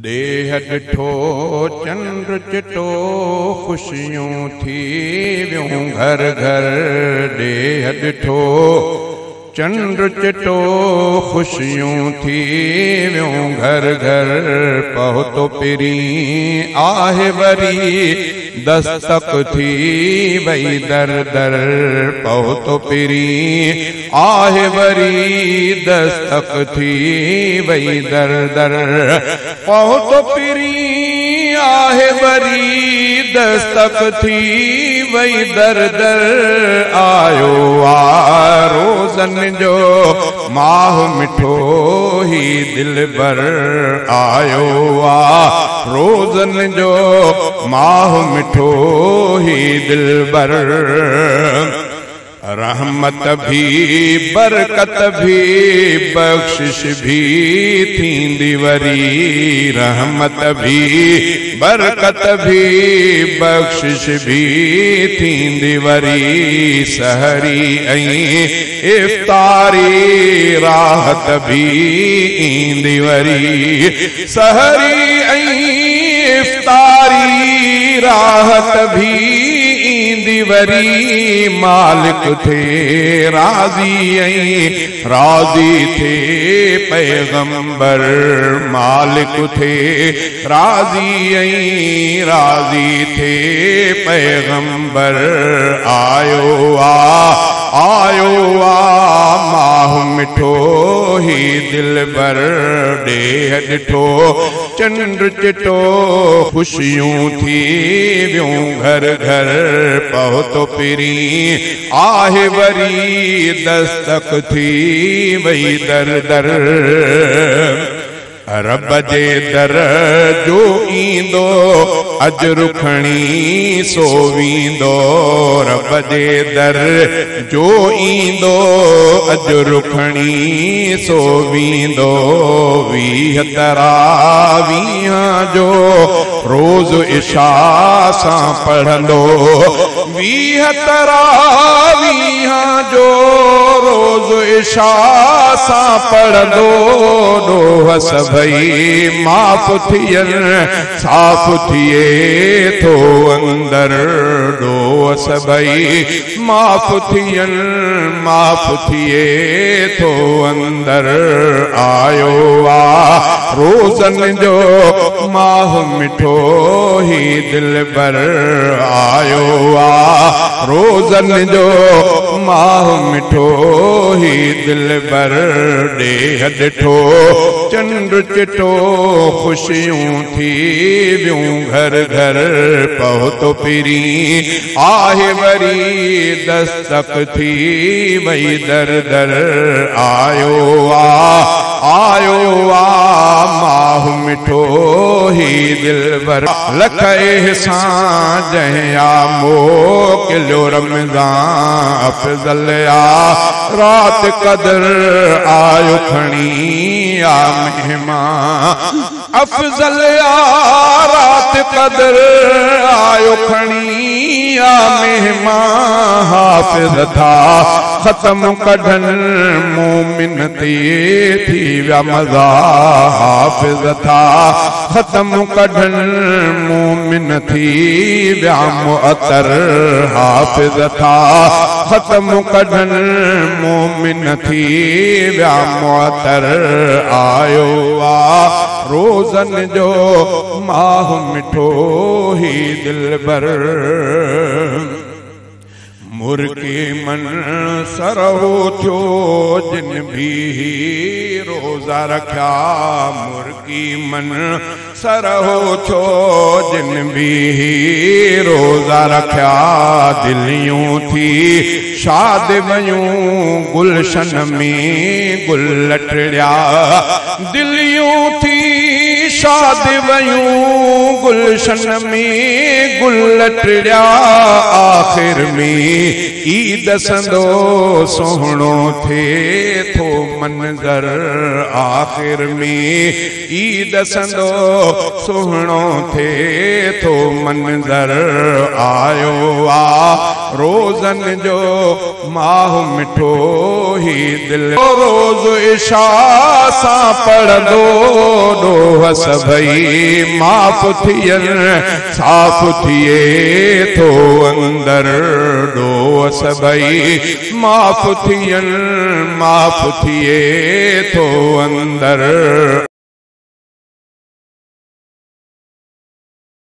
ॾेह ॾिठो चंड चिटो ख़ुशियूं थी वियूं घर घर। ॾेह ॾिठो चंड चिटो ख़ुशियूं थी वियूं घर घर। पहुतो पिरीं आहे वरी दस्तक थी वई दर दर। पहुतो पिरीं आहे वरी दस्तक थी वई दर दर। पहुतो पिरीं आहे वरी दस्तक थी वई दर दर। आयो आ रोज़न जो माह मिठो ही दिलबर। आयो आ रोज़न जो माह मिठो ही दिलबर। रहमत भी बरकत भी बख्शिश भी थींदी वरी। रहमत भी बरकत भी बख्शिश भी थींदी वरी। सहरी ऐं इफ्तारी राहत भी ईंदी वरी। सहरी ऐं इफ्तारी राहत भी ईंदी वरी। मालिक थे राज़ी ऐं राज़ी थे पैगंबर। मालिक थे राज़ी ऐं राज़ी थे पैगंबर। आयो आ आयो आ माह मिठो ही दिलबर। ॾेह ॾिठो चंड चिटो ख़ुशियूं थी वियूं घर घर। पहुतो पिरीं आहे वरी दस्तक थी वई दर दर। रब जे दर जो ईंदो अजर खणी सो वेंदो। रब जे दर जो ईंदो अजर खणी सो वेंदो। 20 तरावीह जो रोज़ इशा सां पढ़ंदो। 20 तरावीह जो रोज़ इशा सां पढ़ंदो। ॾोह सभई माफ़ थियनि साफ़ थिए थो अंदर। ॾोह सभई माफ़ थियनि माफ़ थिए थो अंदर। आयो आ रोज़न जो माह मिठो ही दिलबर। आयो आ रोज़न जो माह मिठो ही दिलबर। ॾेह ॾिठो चंड चिटो ख़ुशियूं थी वियूं घर घर। पहुतो पिरीं आहे वरी दस्तक थी वई दर दर। आयो आ आयो आ माह मिठो ही दिलबर। लख एहसान जंहिं आ मोकिलियो रमज़ान। अफ़ज़ल आ रात कदर आयो खणी आ मेहमान। अफ़ज़ल आ रात कदर आयो खणी आ मेहमान। हाफ़िज़ था ख़त्म कढनि मोमिन ते थी विया मज़ा। हाफ़िज़ था ख़त्म कढनि मोमिन थी विया मुअत्तर। हाफ़िज़ था ख़त्म कढनि मोमिन थी विया मुअत्तर। आयो आ रोज़न जो माह मिठो ही दिलबर। मुर्की मन सरहो थियो जिन भी रोज़ा रखिया। मुर्की मन सरहो थियो जिन भी रोज़ा रखिया। दिलियूं थी शाद वयूं गुलशन में गुल लटड़िया। दिलियूं थी शाद वयूं गुलशन में गुल लटड़िया। आख़िर में ईद संदो सुहिणो थिए थो मंज़र। आख़िर में ईद संदो सुहिणो थिए थो मंज़र। आयो आ रोज़नि जो माह मिठो ही दिल। रोज़ इशा सां पढ़ंदो ॾोह सभई माफ़ थियनि, साफ़ थिए थो अंदर। ॾोह सभई माफ़ थियनि, माफ़ थिए थो अंदर।